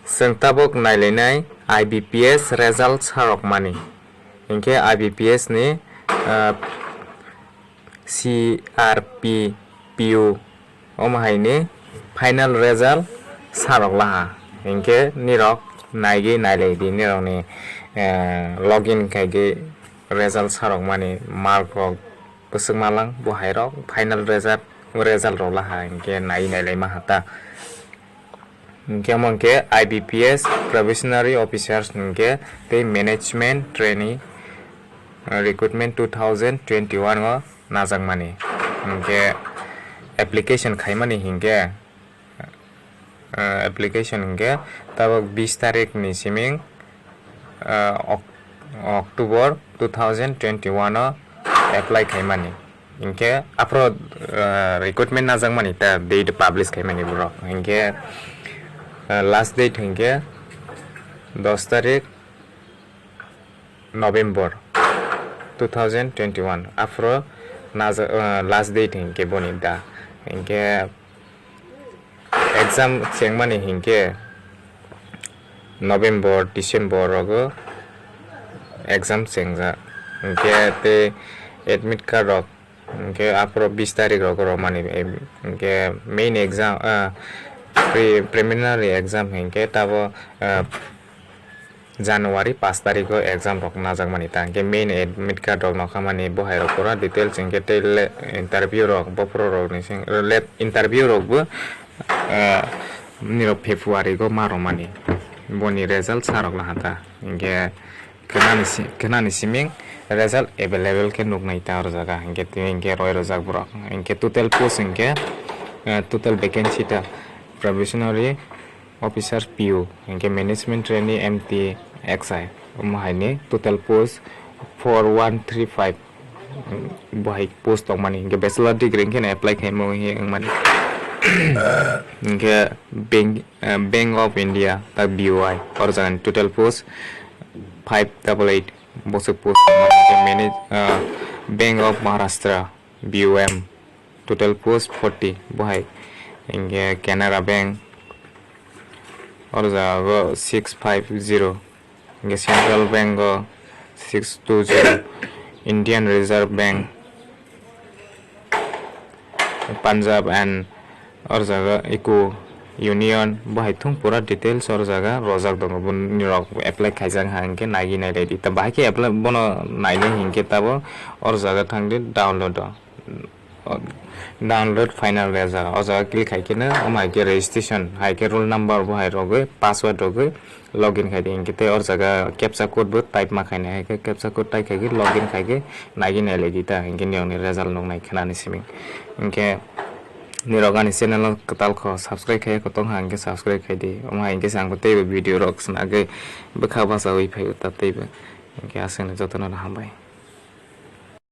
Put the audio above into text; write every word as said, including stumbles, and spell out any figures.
Chwng tabuk nailainai I B P S result sarokmani. Hinkhe I B P S ni, ah, C R P P U omo hai ni final result sarok laha. Hinkhe nirok naigwi nailaidi, nirokni, eh, login khaigwi result sarokmani mark rok bwswk malang, bo hai rok final result, result rok laha hinkhe nai nailaima hata. Hinkhe omo hinkhe I B P S probationary officers hinkhe tei management trainee, uh, recruitment two thousand twenty-one o najakmani. Hinkhe application khaimani hinkhe, uh, application hinkhe tabuk bis tarik ni siming, uh, Ok-, October two thousand twenty-one o apply khaimani. Hinkhe aphro, uh, recruitment najakmani ta date publish khaimani borok. Hinkhe, uh, last date hinkhe dos tarik November two thousand twenty-one. Aphro naja-, uh, last date hinkhe boni da. Hinkhe exam chengmani hinkhe November, December rogo exam chengjak. Hinkhe tei admit card rok hinkhe aphro bis tarik rogo romani, em, hinkhe main exam, ah, pre-, preliminary exam hinkhe tabo, ah, January pash tarikgo exam rok najakmani ta, hinkhe main admit card rok nokhamani bo hai rok pura details hinkhe tei le-, interview rok bophoro rokni sing, le-, interview rokbo, ah, nirok February go ma romani, boni result sarok laha ta, hinkhe khenani si-, khenani siming result available khe nuknai ta oro jaga, hinkhe tini hinkhe roi rojak borok, hinkhe total post hinkhe, ah, total vacancy ta probationary officer P U, hinkhe management trainee M T X I, omo haini total post four one three five, mm, bo hai post tongmani, hinkhe bachelor degree hinkhe apply khaimo hinkhe wngmani. Hinkhe Bank, eh, Bank of India, ta B O I, oro jagani total post five double eight, boswk post tongmani, hinkhe manage, eh, Bank of Maharashtra, B O M, total post forty, bo hai hinkhe Canara Bank, oro jaga go six five zero, hinkhe Central Bank go six two zero, Indian Reserve Bank, Punjab and oro jaga Eco Union, bo hai thung pura details oro jaga rojak tongo, bo nirok apply khaijak ha hinkhe naigwi nailaidi. Ta bahai khe apply bono nainai hinkhe tabo oro jaga thangdi download o. O, download final result. O jaga click hai khe no, omo hai khe registration, hai khe roll number bo hai rogwi, password rogwi login khai di. Hinkhe tei o jaga captcha code bo type ma khainai, hai khe captcha code type khai khe login khai khe naigwi nailaidi ta, hinkhe niyokni result nuknai khenani simi. Hinkhe nirok ani channel o kwtal kho subscribe khai kho tong ha, hinkhe subscribe khai di. Omo hai hinkhe se ang bo teibo video rok swnagwi bwkha bachawi phaibo ta teibo. Hinkhe aswkno jotono no hambai.